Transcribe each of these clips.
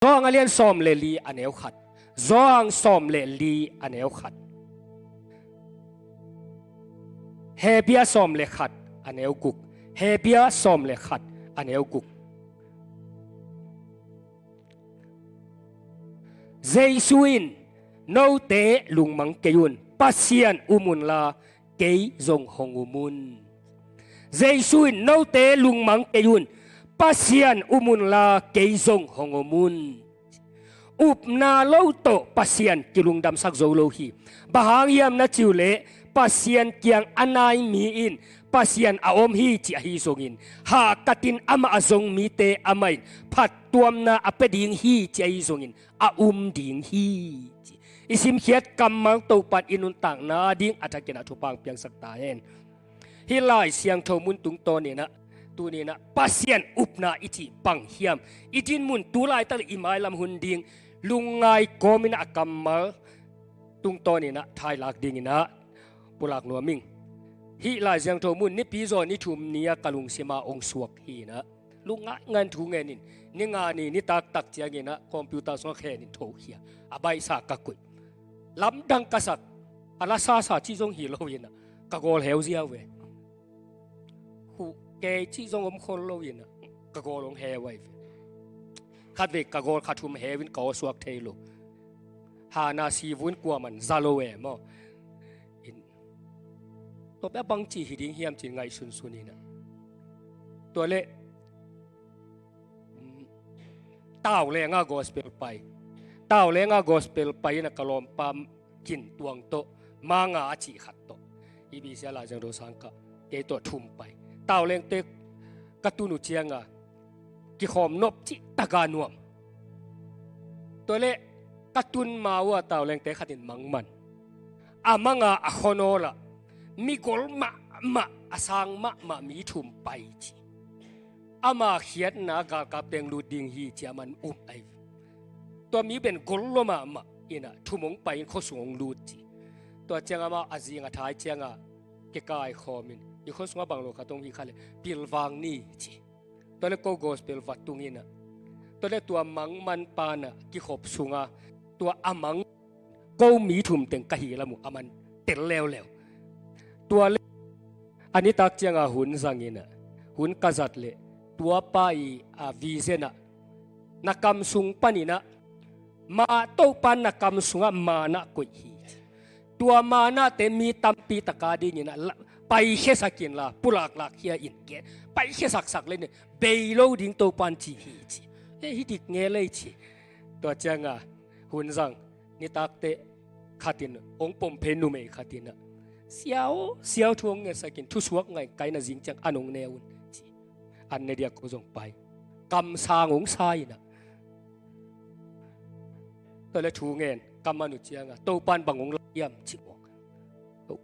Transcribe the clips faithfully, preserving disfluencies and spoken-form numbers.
Johan a lian sawm le li a neu khat. Johan sawm le li a neu khat. Hebru sawm le khat a neu guk. Hebru sawm le khat a neu guk. Jesu in, "Note lungmang kei un, Pasian um unla, kei zong hong um un." Jesu in, "Note lungmang kei un, Pasian um unla, kei zong hong um un." Upna lo tawh Pasian kilungdamsak zo lo hi. Bang hang hiam na cih uh leh, Pasian kiang a nai mi in Pasian a om hi cih ahi zongin, hahkatin amah a zong mite amah in phattuamna a pia ding hi cih ahi zongin, a um ding hi, ci. I simkhiat kammal Topan i nuntakna ding a thakin a thupha piangsak ta hen. Hih Lai Siangtho mun tungtawnin ah, tunin ah Pasian upna i cih bang hiam? I dinmun tu laitak le i mailam hun ding lungngai kawmin a kammal tungtawnin ah thailak dingin ah pulak nuam ing. Hih Lai Siangtho mun Nipi zaw ni thum ni-a ka lungsim ah hong suak hi-in ah, lungngai ngan thu ngenin, ni nga ni nitak tak ciangin ah computer sungah khenin thokhia, a baihsa ka koih. Lamdang ka sak, a la sasa cih zong hi lo-in ah, ka gawl heu ziau ve. Huh kei cih zong om khol lo-in ah, ka gawl hong heu ahi ve. Khatvei ka gawl kha thum heu in ka aw suak thei lo. Hana sivun kuaman za lo e maw. In, tua pia bangci hi ding hiam cin ngaihsunsun in ah. Tua leh, mm, Taulenga gospel pai. Taulenga gospel pai in ah ka lawmpa Kin Tuang tawh, Manga a cih khat tawh, E B C a Lai Siangtho sang ka, kei tawh thum pai. Taulengte ka tun uh cianga kikhawm nop cih taka nuam. Tua leh ka tun ma uh a Taulengte khatin mangman. A manga a khuanawl ah migol mahmah, a sang mahmah mi thum pai ci. Ama khiatna galkap teng lut ding hi ci a man um ahi. Tua mi pen gol lua mahmah in ah thum hong pai in khuasung hong lut ci. Tua ciang amah a zing a thai cianga kikaikhawmin, i khuasungah bang lo khat hong hi kha leh pilvang ni ci. Tua leh ko gospel va tung in ah, tua leh tua mangman pa in ah kikhop sunga tua a mang ko mi thum teng ka hi lam uh a man tel leuleu. Tua leh a nitak cianga hun zang in ah, hun ka zat leh tua pa i, a, vision ah, na kam sung panin ah, ma, Topan na kam sungah manna koih hi. Tua mannate mi tampi taka dingin ah la, paikhiasak inla, pulaklak khia in ke, paikhiasaksak leh ni, bei lo ding Topan ci hi ci. E, hi dik nge lei ci. Tua cianga hun zang, nitakte khatin, hong pom phei numei khatin ah, "Siau, siau thu hong ngetsakin, thusuak ngai, kaina zing ciang an hong ne un," ci. An ne dia ko zong pai. Kamsang hong sa in ah. Tua leh thu ngen ka man uh cianga, "Topan bang hong lak hiam?" ci mawk.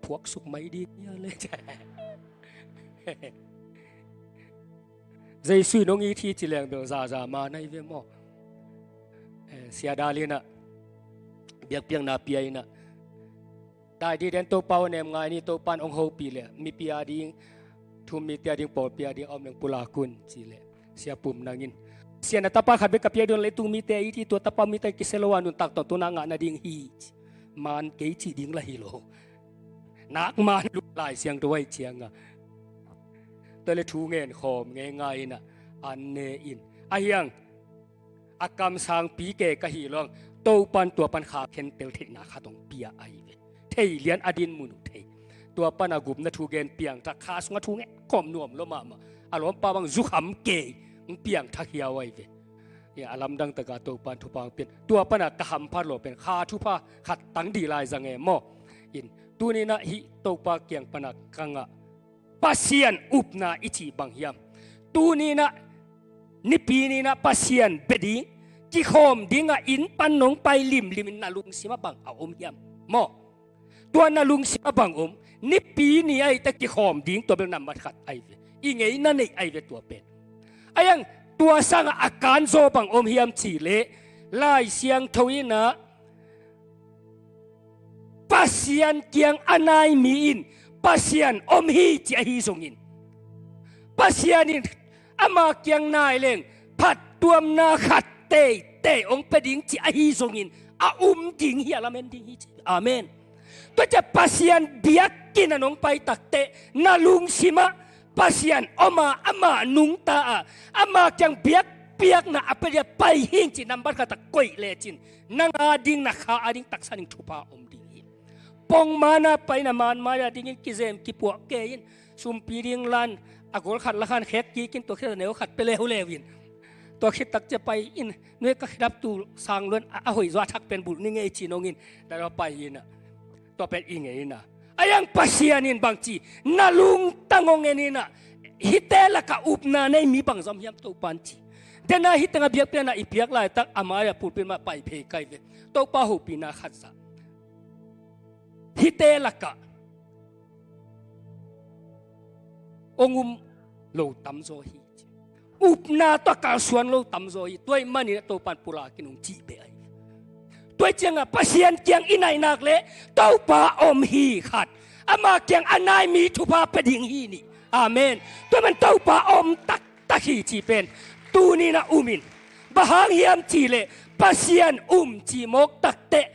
"Phuaksuk mai ding hia leh." Jesu in hong it hi ci leng bel zaza ma na hi ve maw. Eh, Sia Dal in ah biakpiakna pia in ah, "Dai diden Topa aw, nem ngai ni, Topan hong hopih leh mipi a ding, thu-um mite a ding, pawlpi a ding a om leng pulak un," ci leh Sia Pum Nang in, "Sia, na tapa khat bek ka piak ding, leitung mite a it hi, tua tapa mite kisia lo a nuntak tawntungna ngah nading hi," ci. Man kei cih ding lah hi lo. Nak man luk Lai Siangtho ahih cianga. Tua leh thu ngen khawm ngeingai in ah, an ne in. Ahi hang a kamsang PK ka hi lo hang, Topan tua pan kha khentel theihna khat hong pia ahi ve. Thei lian, a dinmun uh thei. Tua pan a gupna thu gen piangthak, kha sungah thu ngen khawm nuam lua mahmah, a lawmpa bang zukham kei hong piangthak hiau ahi ve. Ia, a lamdang taka Topan thupha hong pian. Tua pan a ka hamphat lo pen kha thupha khat tang dih lai zang e maw. In, tuni-in ah hih Topa kiang pan a ka ngah Pasian upna i cih bang hiam? Tuni-in ah, Nipi ni-in ah Pasian bia ding, kikhawm ding a inn pan nong pai limlim in na lungsim ah bang a om hiam? Maw, tua na lungsim ah bang om? Nipi ni ahih teh kikhawm ding, tua bel nambat khat ahi ve. I ngeina neih ahi ve tua pen. Ahi hang tua sangah a kanzaw bang om hiam cih leh, Lai Siangtho in ah Pasian kiang a nai mi in Pasian om hi ci ahi zongin, Pasian in ama kiang nai leng phattuamna khat teitei hong pia ding ci ahi zongin a um ding hi, a lamen ding hi ci. Amen. Tua ciah Pasian biakinn ah nong pai takteh na lungsim ah Pasian om a, amah nungta a, ama kiang biakpiakna a pia dia pai hing ci nambat khat ah koih lecin nang a ding, na kha a ding taksa ning thupha om ding hi. Pongman a pai na man mai a dingin kizem kipuah kei in, sumpi ding lan a gol khat la khan khek kik in, tua khit a neu khat pia leuleu in, tua khit tak ciah pai in, nui ka khidap tu sang luan a, a hoih zaw a thak pen bulh ni ngei ci nong in, na pai in ah, tua pen i ngei in ah. A hiang Pasian in bangci, na lungtang hong en in ah, hihte lakah upna nei mi bangzah om hiam Topan ci. Dena hih tengah biakpiakna i piak laitak a mai a pulpit mah pai phei kai ve. Topa hopihna khat zah hihte lakah hong um lo tamzaw hi. Upna tawh kalsuan lo tamzaw hi. Tua ahih manin a Topan pulak in hong cih beh ahi. Tua ciangah Pasian kiang i naih nak leh Topa om hi khat, ama kiang a nai mi thupha pia ding hi nih. Amen. Tua man Topa om taktak hi cih pen tuni-in a um in. Bang hang hiam cih leh Pasian um cih mawk takteh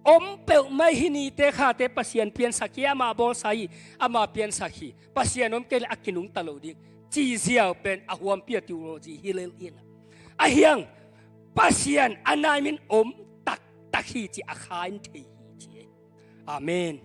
om peuhmah hi. Nite khate Pasian piansak hi, ama bawlsa hi, ama piansak hi. Pasian om kei leh a kinungta lo ding ci ziau pen a huampi a theology hi lel in. A hiang Pasian a nai min om taktak hi ci a kha in thei hi ci. Amen.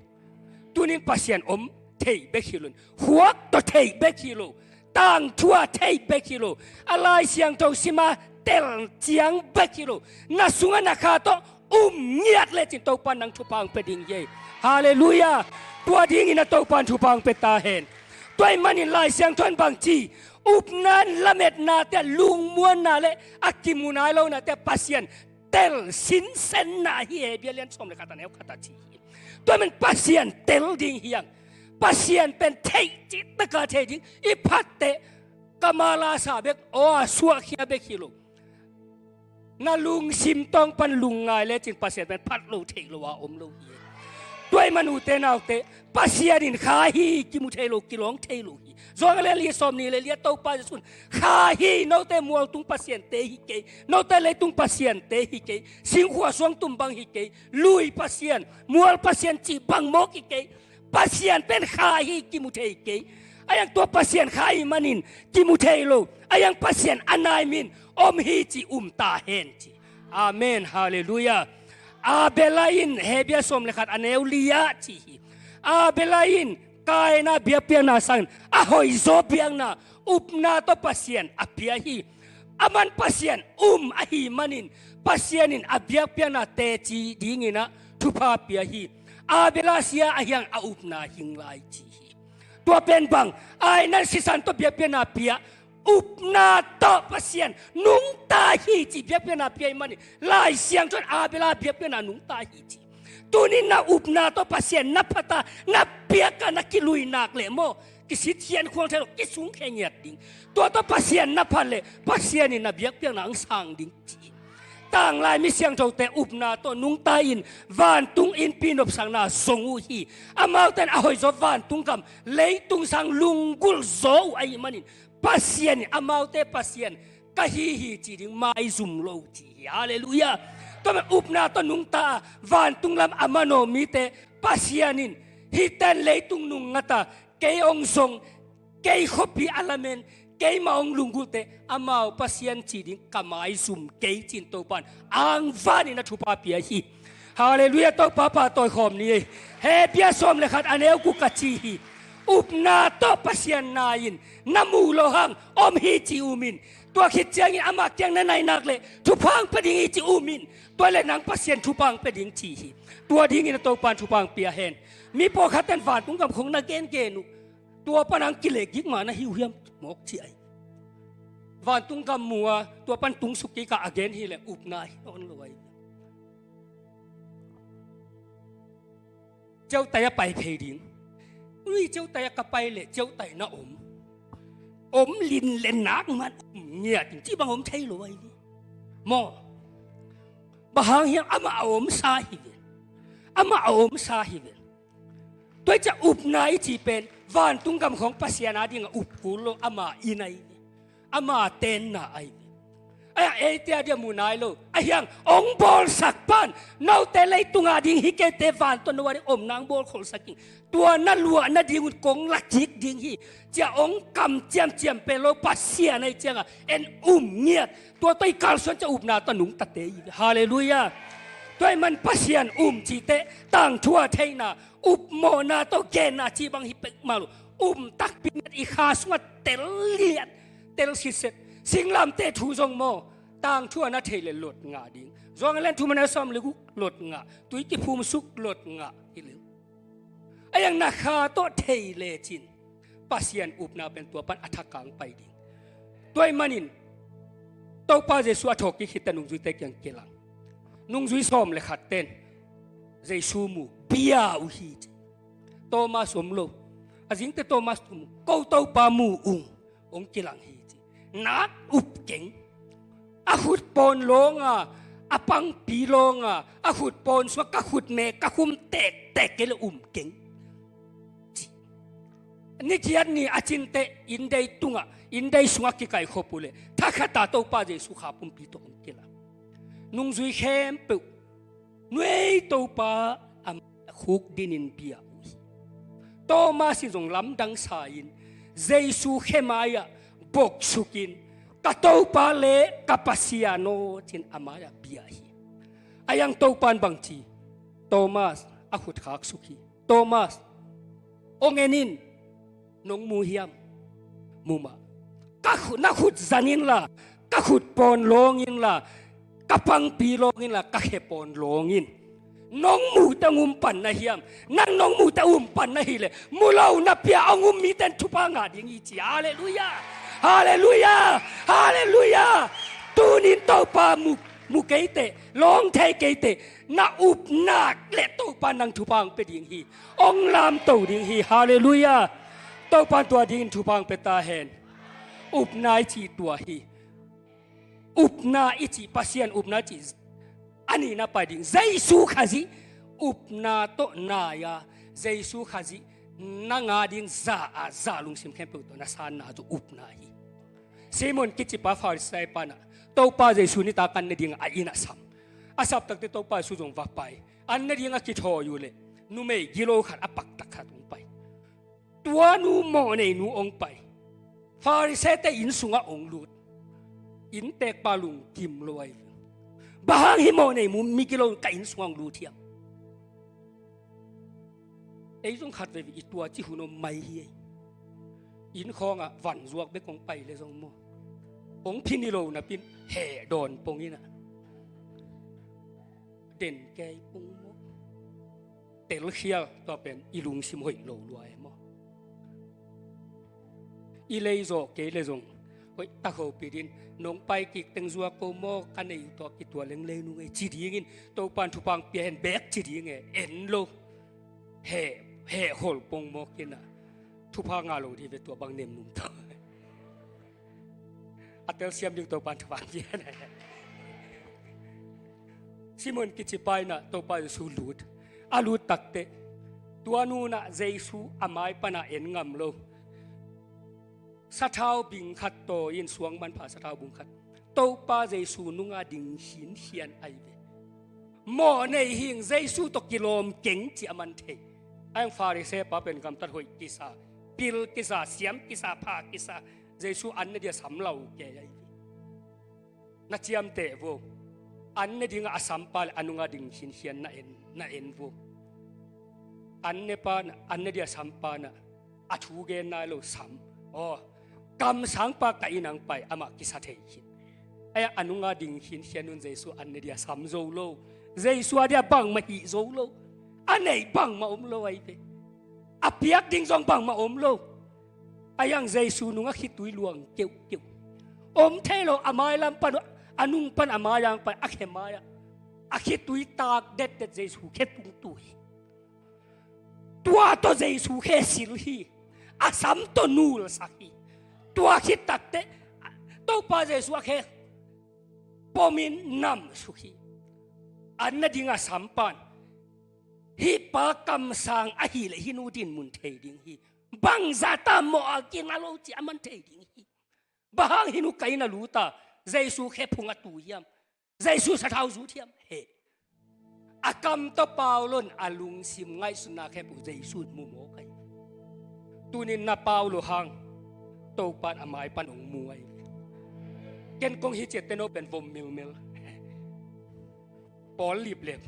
Tunin Pasian om thei bek hi lo in, huak tawh thei bek hi lo, tangthu a thei bek hi lo, a Lai Siangtho sim a tel ciang bek hi lo, na sungah na kha tawh um ngiat lecin Topa nang thupha hong pia ding hi. Halleluiah. Tua dingin a Topa thupha hong pia ta hen. Tua ahih manin Lai Siangtho in bangci, upna lametnate ah lungmuanna leh a kimu nai lonate ah Pasian tel sinsenna hi, Hebru lian sawm leh khat a neu khat ah ci hi. Tua man Pasian tel ding hi hang. Pasian pen theih cih takah thei ding. I phatteh ka ma la sa bek, aw a suahkhia bek hi lo. Na lungsim tawng pan lungngai lecin Pasian pen phat lo theih lo a om lo hi. Tua ahih man ute naute, Pasian in kha hi, kimu thei lo, kilawng thei lo hi. Johan lian li sawm nih leh li ah Topa Jesuh in kha hi, note mualtung pasiante hi kei, note leitung pasiante hi kei, singkhua suangtum bang hi kei, lui pasian, mual pasian cih bang mawk hi kei. Pasian pen kha hi, kimu thei kei. A hiang tua Pasian kha ahih manin kimu thei lo, a hiang Pasian a nai min om hi ci um ta hen ci. Amen. Halleluiah. Abela in, Hebru sawm leh khat a neu li ah ci hi. Abela in Kaina biakpiakna sangin a hoihzaw biakna, upna tawh Pasian a pia hi. Aman Pasian um ahih manin Pasian in a biakpiakna teci dingin ah thupha pia hi. Abela sia a hiang a upna hing lai ci hi. Tua pen bang, Kaina sisan tawh biakpiakna pia, upna tawh Pasian nungta hi ci, biakpiakna pia ahih manin Lai Siangtho in Abela biakpiakna nungta hi ci. Tunin na upna tawh Pasian na phat a, na piak a, na kilui nak leh maw, kisit khiankhuang thei lo, kisungkhia ngiat ding. Tua tawh Pasian na phat leh Pasian in na biakpiakna hong sang ding ci. Tanglai mi siangthote upna tawh nungta in vantung innpi nopsakna zong uh hi. Amaute in a hoihzaw vantung gam, leitung sang lunggulh zaw uh ahih manin Pasian in amaute Pasian ka hi hi ci ding maizum lo ci hi. Halleluiah. Tua man upna tawh nungta a, vantung lam a manawh mite Pasian in hihte in leitung nungngat a, kei hong zong, kei khuapi a lamen, keimah hong lunggulhte amau Pasian ci ding ka maizum kei ci-in Topa in angvanin a thupha pia hi. Halleluiah. Topa pahtawi khawm ni. Hebru sawm leh khat a neu guk a ci hi. Upna tawh Pasian nai in, na muh loh hang om hi ci um in. Tua khit ciangin amah kiang na naih nak leh thupha hong pia ding hi ci um in. Tua leh nang Pasian thupha hong pia ding ci hi. Tua dingin a Topa in thupha hong pia hen. Mi pawlkhatte in vantung gam khawng na gengen uh, tua pan hong kileh gik mah na hi uh hiam mawk ci ai. Vantung gam mu a, tua pan tung suk kik a, a gen hi leh upna hi nawn lo ai. Ceutai ah pai phei ding. Ui, ceutai ah ka pai leh ceutai na om, om lin leh nak man om ngiat ding ci bang om thei lo ai. Maw, bang hang hiam, amah a omsa hi ve. Amah a omsa hi ve. Tua hi ciah upna i cih pen vantung gam khawng Pasian a dingah up kul lo, ama inn ahi ve. Ama tenna ahi ve. A, eite a dia mu nai lo. A hiang, ong bawlsak pan, note leitunga ding hi kei te, van tawh no a ding omna ong bawl kholsak ing. Tua na luah nadingun kong la kik ding hi, cia ong kam ciamciam pe lo, Pasian ahi cianga en um ngiat. Tua tawh i kalsuan cia upna tawh nungtate hi. Halleluiah. Tua ahih man Pasian um cihte tangthu a theihna, upmawhna tawh genna cih bang hi peuhmah lo. Um takpi ngiat, i kha sungah tel liat, tel sitset. Singlamteh thu zong maw, tangthu a na theih le lot ngah ding. Johan a lian thum a neu sawm le guk lot ngah. Tui kiphum suk lot ngah hi lel. A hiang na kha tawh thei lecin Pasian upna pen tua pan a thakang pai ding. Tua ahih manin Topa Jesu a thawhkik khit teh nungzuite kiang kilang. Nungzui sawm le khat ten Jesu mu, bia uh hi ci. Thomas om lo. A zingte Thomas thu mu, ko Topa mu ung, ong kilang hi ci. Nak up keng. A khut pawn lawnga, a pangpi lawnga, a khut pawn sungah ka khut me ka khum tektek kei le um keng ci. Ni giat ni a cin teh inndei tungah, inndei sungah kikaikhop uh leh thakhata Topa Jesu kha pumpi tawh ong kilang. Nungzui khempeuh nuai Topa a khuk dinin bia uh hi. Thomas in zong lamdang sa-in Jesu khe mai-ah boksukin, ka Topa le ka Pasian aw, ci-in a mai-ah bia hi. A hiang Topa in bang ci, Thomas, a khut khaksuk hi. Thomas, ong en in, nong mu hiam? Mu mah. Ka khu-, na khut zan inla, ka khut pawn lawng inla, ka pangpi lawng inla, ka khe pawn lawng in. Nong mu teh ong um pan na hiam? Nang nong mu teh um pan na hi leh, mu lo napi-a ong um mite in thupha ngah ding hi ci. Halleluiah. Halleluiah. Halleluiah. Tunin Topa mu, mu kei teh, lawng thei kei teh, na upna leh Topa nang thupha ong pia ding hi. Ong lamto ding hi. Halleluiah. Topa in tua dingin thupha ong pia ta hen. Upna i cih tua hi. Upna i cih, Pasian upna i cih a nihna pai ding. Jesu Khazih upna tawh nai-a, Jesu Khazih nang a ding za-a za lungsim khempeuh tawh na sanna zong upna hi. Simon kicipa Farisai pa in ah Topa Jesu nitak an ne dingah a inn ah sam. A sap takteh Topa Jesu zong va pai. An ne dingah kithawi uh leh numei gilo khat a paktak khat ong pai. Tua nu mawhnei nu ong pai. Farisai-te inn sungah ong lut. Innteekpa lungkim lo ahi ve. Bang hang hih mawhnei nu migilo ka inn sungah ong lut hiam? Ei zong khat veve i tuaci hun om mai hi ei. Inn khawngah vanzuak bek ong pai leh zong maw, ong phin hi lo napi-in heh dawn pong in ah, den kei pong maw. Telkhial, tua pen i lungsim hoih lo lua e maw. I lei zawh kei leh zong hoih tak hopih dingin, nong pai kik teng zuak ko maw, ka neih uh tawh kituah leng lei nung ei ci dingin, Topa in thupha ong pia hen bek ci ding e, en lo. Heh, heh khol pong mawk in ah, thupha ngah lo ding ve, tua bang nem nung tawh. A telsiam ding Topa in thupha pia na. Simon kicipa in ah Topa Jesu lut. A lut takteh tua nu in ah Jesu a mai pan ah en ngam lo. Sathau bing khat tawi-in, suang manpha sathau bung khat, Topa Jesu nunga ding khinkhian ahi ve. Mawhnei hing Jesu tawh kilawm keng cih aman thei. A hiang Farisai pa pen gamtat hoih kisa, pil kisa, siam kisa, pha kisa, Jesu an ne dia sam lau kei ahi ve. Na ciamteh vo. An ne dingah a sampa leh a nunga ding khinkhian na en, na en vo. An ne pa in ah, an ne dia sampa in ah, a thu gen nai lo, sam. Aw, kamsangpa ka inn ah ong pai, amah kisa thei khin. A hiang a nunga ding khinkhian un Jesu an ne dia sam zo lo. Jesu a dia bangmah hih zo lo. A neih bangmah om lo ahi ve. A piak ding zong bangmah om lo. A hiang Jesu nungah khitui luang keuhkeuh. Om thei lo, a mailam pan, a nung pan a mai-ah ong pai, a khe mai-ah a khitui tak detdet Jesu khe tungtui. Tua tawh Jesu khe sil hi. A sam tawh nulsak hi. Tua khit takteh Topa Jesu a khe pomin namsuk hi. An ne dingah sampa in, hih pa kamsang ahih leh hih nu dinmun thei ding hi. Bangzah ta mawh a kina lo cih aman thei ding hi. Bang hang hih nu ka inn ah lut a, Jesu khephung a tu hiam? Jesu sathau zut hiam? He. A kam tawh pau lo-in a lungsim ngaihsutna khempeuh Jesu in mu mawk hi. Tunin na pau lo hang Topa in a mai pan hong mu hi. Ken kong hi ciat teh no pen vom milmil, pawl liplep.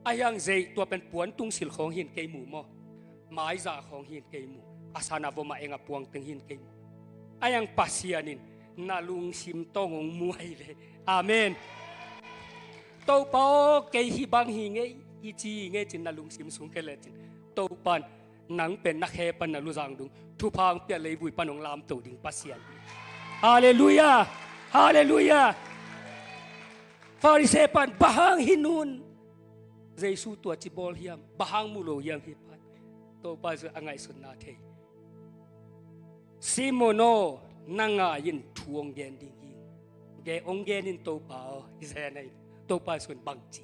Ahi hang zei tua pen puan tungsil khawng hi in kei mu maw, maiza khawng hi in kei mu, a sana vom a eng a puang teng hi in kei mu. Ahi hang Pasian in na lungsim tawh hong mu hi ve. Amen. Topa aw, kei hih bang hi ing ei, hih ci hi ing ei ci-in na lungsim sung khia lecin, Topa in nang pen na khe pan na luzang dung thupha hong pia, leivui pan hong lamto ding Pasian. Halleluiah. Halleluiah. Pharisee pa in, bang hang hih nu in Jesu tua ci bawl hiam? Bang hang mu lo hiam hih pa in? Topa Jesu a ngaihsutna thei. Simon aw, na ngai in, thu hong gen ding hi. Gen, hong gen in Topa aw, hi zen ahi. Topa Jesu in bang ci?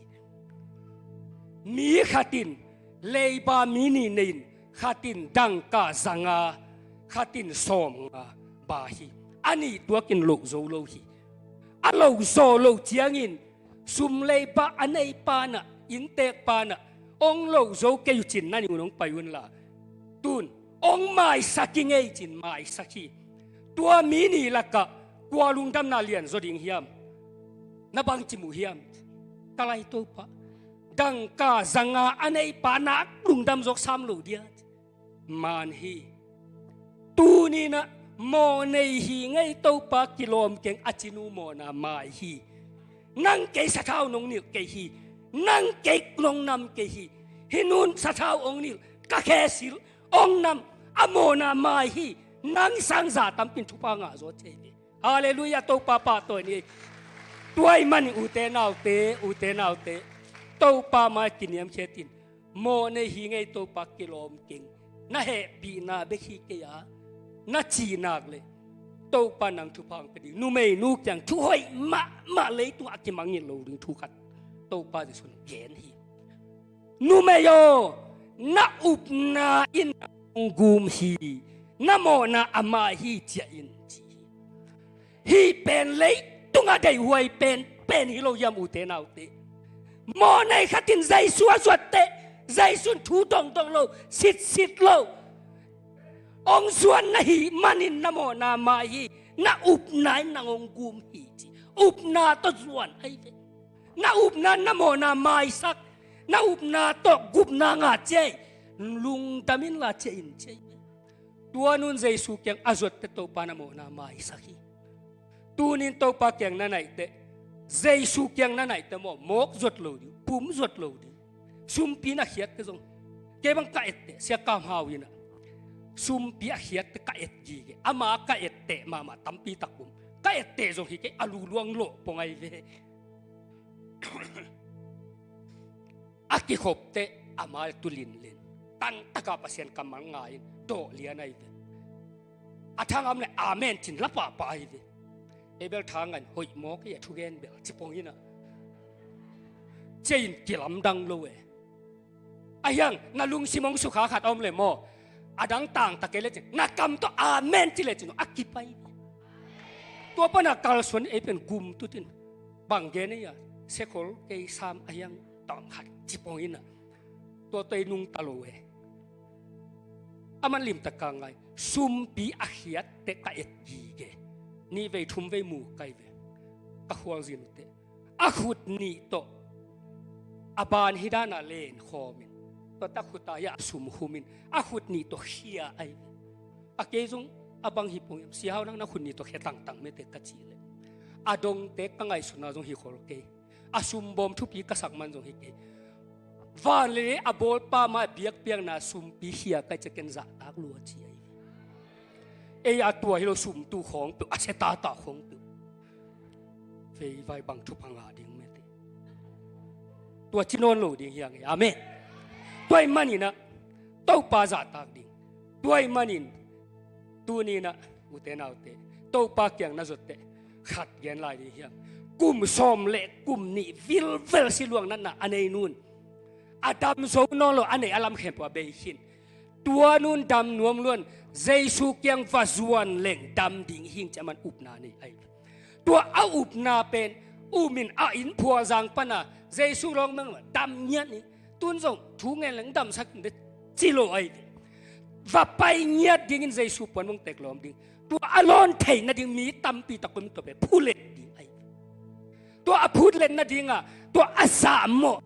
Mi khat in leiba mi nih nei in, khat in dangka zanga, khat in sawmnga ba hi. A nih tuak in loh zo lo hi. A loh zawh loh ciangin sum leiba a neipa in ah, innteekpa in ah, hong loh zo kei uh cin, na nih un hong pai un la, tun hong maisak ing ei cin maisak hi. Tua mi nih lakah kua lungdamna lianzaw ding hiam? Na bangci mu hiam? Ka lai Topa, dangka zanga a neipa nak lungdam zawk sam lo dia? Maan hi. Tuni-in ah mawhnei hi ing ei Topa, kilawm keng, a ci nu mawhna mai hi. Nang kei sathau nong nilh kei hi. Nang kei nong nam kei hi. Hih nu in sathau hong nilh, ka khe silh, hong nam, a mawhna mai hi. Nang sang za tampi in thupha ngah zaw thei hi. Halleluiah, Topa pahtawi ni. Tua ahih manin ute naute, ute naute, Topa mai kiniamkhiat in. Mawhnei hi ing ei Topa, kilawm keng. Na hehpihna bek hi kei a, na cih nak leh Topa nang thupha hong pia ding. Numeinu kiang thu hoih mahmah, leitungah a kimangngilh lo ding thu khat Topa Jesu in gen hi. Numei aw, na upna in nang hong gum hi, na mawhna a mai hi, ciah in, ci hi. Hih pen leitungah deihhuai pen, pen hi lo hiam ute naute? Mawhnei khat in Jesu a zuat teh, Jesu in thu dongdong lo, sitsit lo hong zuan na hih manin na mawhna mai hi, na upna in nang hong gum hi, ci. Upna tawh zuan ahi ve. Na upna in na mawhna maisak, na upna tawh gupna ngah ciai, lungdam inla ciah in, ci ahi ve. Tua nu in Jesu kiang a zuat teh Topa in a mawhna maisak hi. Tuni in Topa kiang na naih teh, Jesu kiang na naih teh maw, mawk zuat lo ding, pum zuat lo ding. Sumpi in a khiat teh zong, kei bang ka et teh, Sia Kam Hau in ah, sumpi a khiat teh ka et gige. Ama ka et teh mahmah tampi tak um. Ka et teh zong hi kei, a luluang lawh pong ahi ve. A kikhop teh ama le tu linlin, tangtaka Pasian kammal ngai in dawh lian ahi ve. A thang a om leh amen cin la pahpah ahi ve. Ei bel thang ngai in hoih mawk ei a thugen bel, ci pong in ah, ciah in, kilamdang lo e. Ahi hang na lungsim hong sukha khat a om leh maw, a dang tangtak kei lecin na kam tawh amen ci lecin a kip ahi ve. Tua pan a kalsuan ei pen gum tut in, bang gen ei a, sekhol kei sam ahi hang tawm khat, ci pong in ah, tua tawh ei nungta lo e. Aman limtak ka ngai, sumpi a khiat teh ka et gige. Nih vei thum vei mu ka hi ve. Ka khualzin uh teh, a khut nih tawh a ban hi dan a len khawm in, tua teh a khut ah hi a sum khum in, a khut nih tawh khia ahi ve. A kei zong a bang hi pong hiam, Sia Hau, nang na khut nih tawh khia tangtang mete, ka cih leh, a dongte ka ngaihsutna zong hi khol kei. A sumbawm thupi ka sak man zong hi kei. Van le lei a bawlpa mai biakpiakna sumpi khia ka hih ciang ken zahtak lua ci ahi ve. Ei a tua hi lo, sumtu khawng peuh, a sia tata khawng peuh. Veivai bang thupha ngah ding mete. Tua ci nawn lo ding hi hang e. Amen. Tua ahih manin ah Topa zahtak ding. Tua ahih manin tuni in ah ute naute, Topa kiang na zuat teh khat gen lai ding hi hang. Kum sawm le kum nih vilvel siluang natna a nei nu in, a dam zo nawn lo, a neih a lam khempeuh a bei khin. Tua nun dam nuam luan, Jesu kiang va zuan leng dam ding hing ci a man upna nei ahi. Tua a upna pen um in a inn phualzang pana Jesu lawng mang dam ngiat ni. Tun zong thu ngen leng damsak in de ci lo ahi. Va pai ngiat dingin Jesu puan mong tek lawm ding. Tua a lawn theih nading mi tampi tak om tua pen phulet ding ahi. Tua a phutlet nadingah tua a zahmawh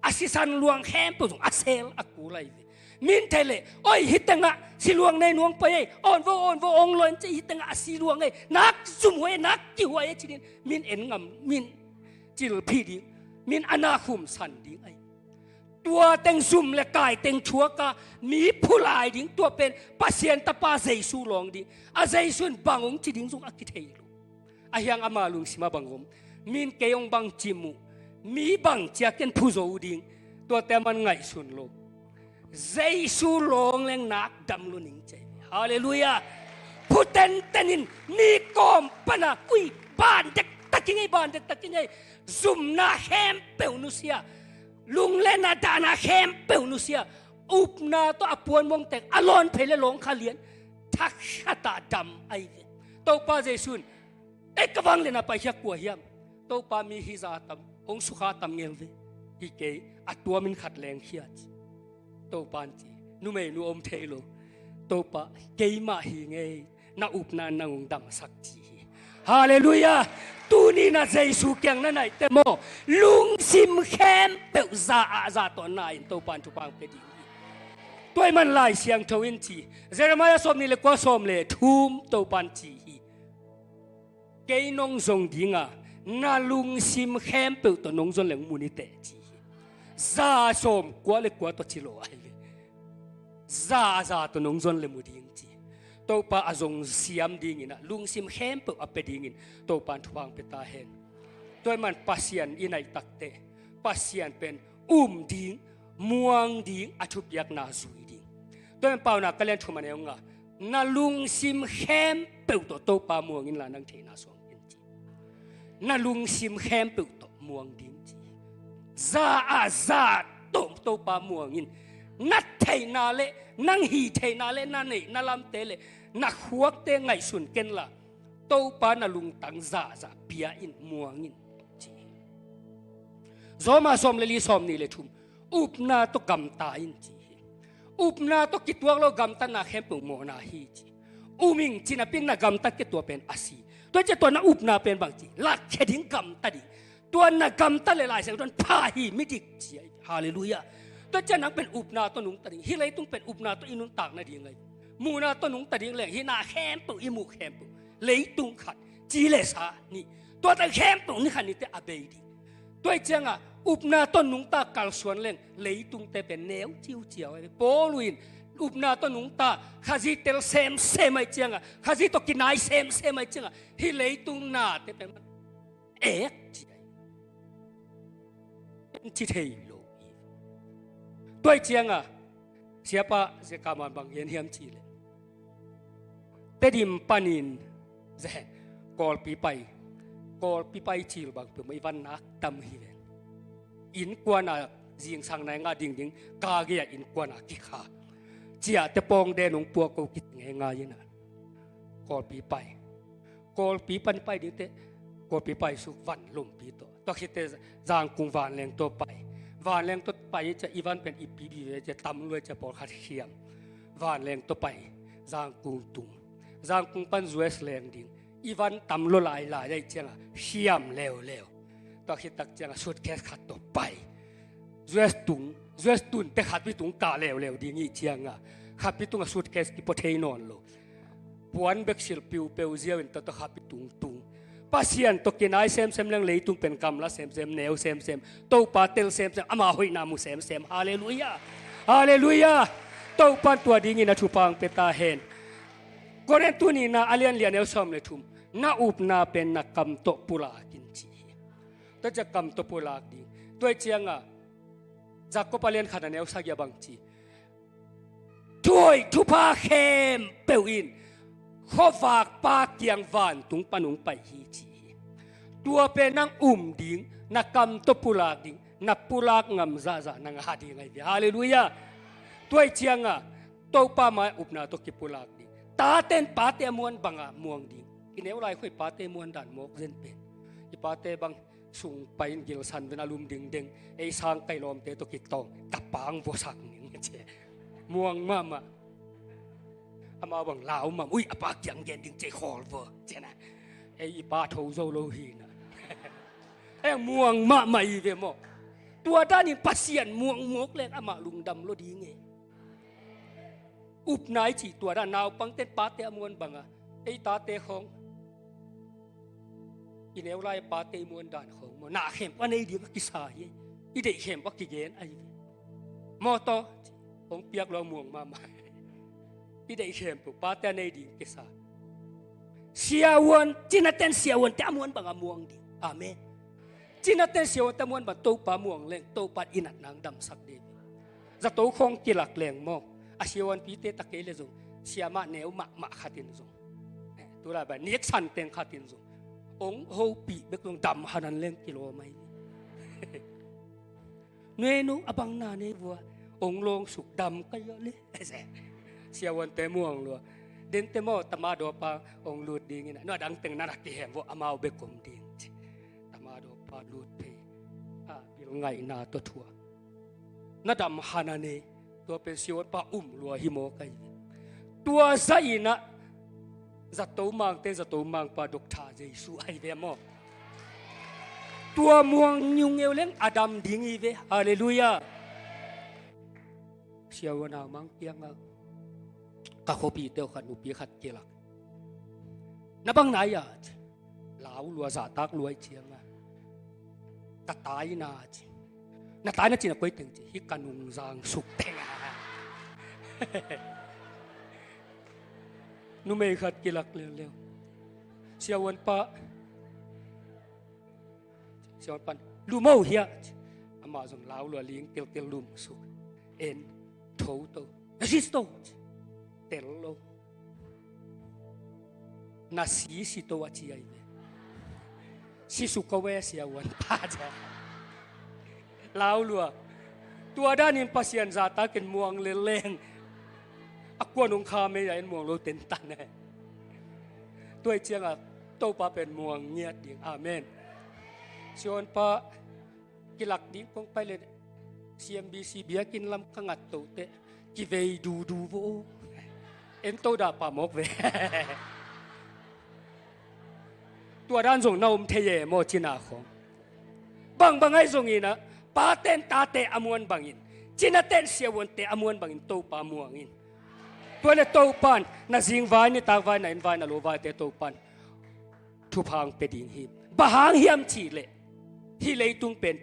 a sisan luang khempeuh zong a sel a kul ahi ve. Min theih leh, oi, hi tengah si luang nei nuang pai ei, awn vo, awn vo, ong luan ci hi tengah a si luang ei, nak zumhuai ei, nak kihuai ei ci ding, min en ngam, min cilphi ding, min a na khumsan ding ahi. Tua teng zum le kai teng thuaka mi phulai ding, tua pen Pasian tapa Jesu lawng ding, a Jesu in bang ong ci ding zong a kithei lo. A hiang ama lungsim a bang om. Min kei hong bang cim uh. Mi bang cia ken phu zo ding. Tuate man ngaihsun lo. Jesu lawng leng nak dam lo ning cei. Halleluia. Phu tenten in mi kawm pana. Ui, ban dek taking ei, ban dek taking ei. Zumna khempeuh nusia. Lunglenna dahna khempeuh nusia. Upna tawh a puan mong tek. A lawn phei le lawng kha lian. Thakhatah dam ahi ve. Topa Jesu in Ei ka vang le na pai khia kua hiam? Topa mi hi za tam, hong sukha tam ngel ve. Hi kei, a tua min khat leng khia ci. Topa an ci, numeinu om thei lo. Topa, keimah hi ngei, na upna nang hong damsak ci hi. Halleluia. Tuni na Jesu kiang na naih te maw? Lungsim khempeuh za ah za tawh na in Topa an thupha hong pia ding hi. Tua ahih man Lai Siangtho in ci. Jeremiah sawm nih le kua sawm le thum Topa an ci hi. Kei nong zong dinga, na lungsim khempeuh tawh nong zon leng mu ni teh ci hi. Za sawm kua le kua tawh ci lo ahi ve. Za za tawh nong zon le mu ding ci. Topa a zong siam dingin a lungsim khempeuh a pia dingin Topa in thupha hong pia ta hen. Tua ahih man Pasian i naih takteh Pasian pen um ding, muang ding, a thupiakna zui ding. Tua ahih man Paunak a lian thum a neu nga, na lungsim khempeuh tawh Topa muang inla nang theihna suang in ci. Na lungsim khempeuh tawh muang ding ci. Za ah za tawh Topa muang in. Na theihna le, nang hih theihna le, na neih na lamte le, na khuakte ngaihsun kenla Topa na lungtang zahzah pia in muang in ci hi. Roma sawm le li sawm nih le thum, upna tawh gamta in ci hi. Upna tawh kituak lo gamtatna khempeuh mawhna hi ci. Um ing ci napi-in na gamtat kei tua pen a si. Tua ciang tua na upna pen bang ci, lakkhia ding gamta ding. Tua na gamta le Lai Siangtho in pha hi, midik ci ahi. Halleluia. Tua ciang nang pen upna tawh nungta ding. Hih leitung pen upna tawh i nuntak nading ahi. Muhna tawh nungta ding leng hih na khempeuh i muh khempeuh. Leitung khat, ci le sa nih. Tua teng khempeuh ni khat ni teh a bei ding. Tua ahih cianga upna tawh nungta kalsuan leng leitungte pen neu ciuciau ahi. Paul in upna tawh nungta Khazih tel semsem ahih cianga, Khazih tawh kinai semsem ahih cianga, hih leitung nate pen ek ci ahi. Ci thei lo hi. Tua ahih cianga siapa Zekaman bang gen hiam cih leh, Tedim panin ze Kawlpi pai, Kawlpi pai cil bang peuhmah i van nak tam hi ve. Innkuana zingsang nai nga dingding ka gei-ah innkuana kikha, ciahte pawng den hong puak ko kici ngeingai in a Kawlpi pai. Kawlpi pan pai dingte, Kawlpi pai suk van lompi tawh. Tua khitte Zangkung vanleng tawh pai. Vanleng tawh pai ciah i van pen i pi bi ve ciah tam lua ciah pawlkhat khiam. Vanleng tawh pai. Zangkung tung. Zangkung pan U S leng ding. I van tam lua lailai ahih cianga khiam leuleu. Tua khittak cianga suitcase khat tawh pai. U S tung, U S tunte khatpi tung kah leuleu ding ahih cianga khatpi tunga suitcase kipua thei nawn lo. Puan bek silh piupeu ziau in tawtawh khatpi tung tung. Pasian tawh kinai semsem leng leitung pen gamla semsem, neu semsem, Topa tel semsem, ama hoihna mu semsem. Halleluia. Halleluia. Topa in tua dingin a thupha hong pia ta hen. Korin tu nihna a lian li a neu sawm le thum, na upna pen na kam tawh pulak in ci hi. Tua ciah kam tawh pulak ding. Tua ahih cianga Jakob a lian khat a neu sagih ah bang ci, thuhoih thupha khempeuh in khuavakpa kiang vantung pan hong pai hi ci hi. Tua pen nang um ding, na kam tawh pulak ding, na pulak ngam zahzah na ngah ding ahi ve. Halleluia. Tua ahih cianga Topa mai upna tawh kipulak ding. Taten pate a muan banga muang ding. I neu lai khoi pate muan dan mawk zen pen. I pate bang sung pai in gilsan ven a lum dingdeng. Ei sang kai lawmte tawh kitawng. Tapang vuasak ning ci. Muang mahmah. Amau bang lau mah. Ui, a pa kiang gen ding ci khawl vua. Ci na. Ei i pa tho zo lo hi na. Ei muang mahmah i ve maw. Tua danin Pasian muang mawk leng amah lungdam lo ding e. Upna i cih tua dan naupangten pate a muan banga. Ei tate khawng. I neu lai pate i muan dan khawng maw. Na khempeuh a nei ding a kisa hi. I deih khempeuh a kigen ahi ve. Mawtaw. Hong piak lo muang mahmah. I deih khempeuh pate a nei ding kisa. Siavuan, cinaten siavuante a muan banga muang ding. Amen. Cinaten siavuante a muan bang Topa muang leng, Topa in a nang damsak ding. Zato khawng kilak leng maw. A siavuanpite ta kei le zong. Siamah neu mahmah khatin zong. Eh, tulai ba, nik san teng khatin zong. Ong hopih bek zong dam hanan leng kilawm ahi. Nuenu a bang na nei vua. Ong lawng suk dam ka ia le. Siavuante muang lua. Dente maw, tama dawpa ong lut dingin. Nua dang teng nana kihem vua amau bek om ding. Tama dawpa lut phei. A, bil ngaihna tawh thua. Na dam hana nei. Tua pen siavuanpa um lua hi maw kai. Tua zaina. Zato mangte, zato mangpa Doctor Jesu ahi ve maw. Tua muang niungeu leng a dam ding hi ve. Halleluiah. Siavuan a mang pianga ka khuapite uh khat nupi khat kilak. Na bang nai a ci. Lau lua zahtak lua i cianga. Ka taina ci. Na taina cina koi teng ci. Hi ka nungzang suk teng a. Numei khat kilak leuleu. Siavuanpa. Siavuanpan. Lumo hia. Amah zong lau lua ling teltel lum suk. En. Tho to. Na si to. Tel lo. Na si si to a ci ahi ve. Si suk ko ve siavuanpa. Lau lua. Tua danin Pasian zahtakin muang leleng. A kuan ong kha mei a en muang lo tentan e. Tua i cianga Topa pen muang ngiat ding. Amen. Siavuanpa kilak ding kong pai le C M B C biakinn lam ka ngat tote. Kivei dudu vo. En to dah pa mawk ve. Tua dan zong na om thei e maw cina khawng. Bangbang ahi zongin ah, paten tate a muan bangin, cinaten siavuante a muan bangin Topa muangin. Tua le Topan, na zingvai, nitakvai, na innvai, na lovaite Topan thupha hong pia ding hi. Bang hang hiam cihleh, hih leitung pen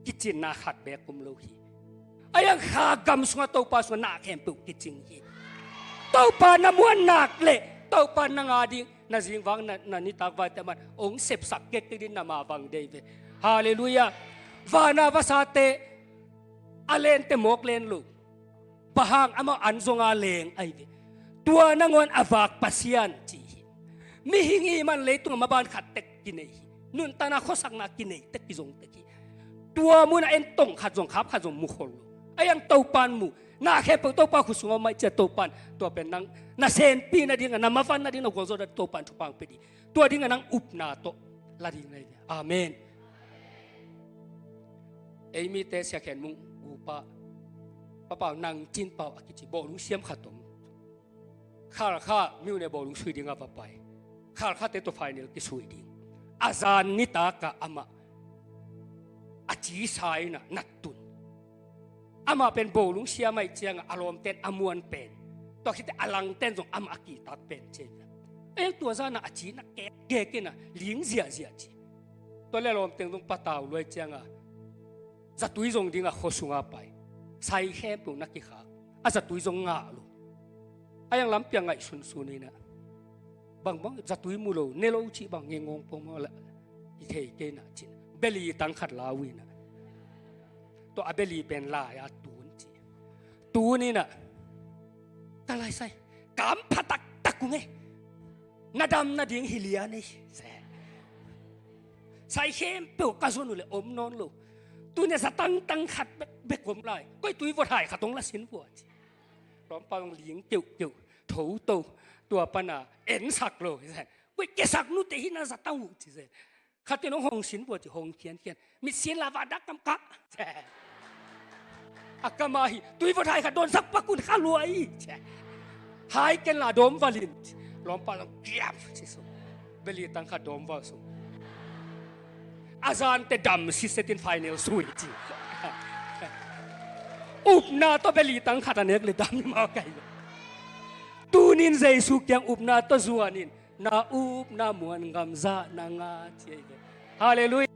kicinna khat beek om lo hi. A iang kha gam sungah Topa sungah na khempeuh kicing hi. Topa na muan nak leh, Topa na nga ding, na zingvang, na, na nitakvaite man hong sepsak kektek ding na mavang dei ve. Halleluiah. Vana vasate a lente mawk len lo. Bang hang amau an zonga leng ahi ve. Tua nangawn a vak Pasian ci hi. Mihing i man leitungah maban khat tek kinei hi. Nuntakna khuasakna kinei tek kizong tek hi. Tua munah en tong khat zong khap khat zong mu khol lo. A iang Topan mu. Na khempeuh Topa khut sungah om mai cia Topan. Tua pen nang na senpih nadingah, na mavan nading, na gualzo nading Topan thupha hong pia ding. Tua dingah nang upna tawh la ding na hi ve. Amen. Ei mite Sia Khen Mung upa, Pa Pau, Nang Cin Pau a kici bawlung siam khat om. Khalkha Myone bawlung sui dingah va pai. Khalkhate tawh final kisui ding. A zan nitakah amah a cisa inah nat tun. Amah pen bawlung siam ahih ciangah a lawmten a muan pen. Tua khit teh a langten zong amah a kihtak pen ci. Ei tua zanah a cina kekgek inah ling ziahziah ci. Tua le a lawmten zong patau luai ciangah zatui zong dingah khua sungah pai. Sai khempeuh na kikhak. A zatui zong ngah lo. A iang lampiang ngaih sunsun inah. Bangbang zatui mu lo, ne lo cih bang ngengawng pawngmawng lah. I thei kei nah cin. Beli tang khat lau inah. Tua a beli pen lai a tun ci. Tun inah. Ka lai sai. Kam pha taktak kung e. Na dam nading hi lian e. Sai khempeuh ka zon uh le om nawn lo. Tun e za tangtang khat bek, bek om lai. Koi tui vot hai khat hong la sin vua ci. Lawmpa zong ling keuhkeuh, tho to, tua pana ensak lo hi zen. Koi kesak nute hi na za tang uh ci zen. Khat in hong hong sin bua ci hong khiankhian. Mit sin la va dak kam kah. A kama hi, tui vot hai kha dawnsak pak un kha lua hi. Hai ken la dawm valin. Lawmpa zong kiam ci sung. Beli tang kha dawm val sung. A zante dam sisetin final sui ci. Upna tawh beli tang khat a nek le dam ni mau kai. Tunin Jesu kiang upna tawh zuanin na upna muan ngam zah na nga ci ahi ve. Halleluiah.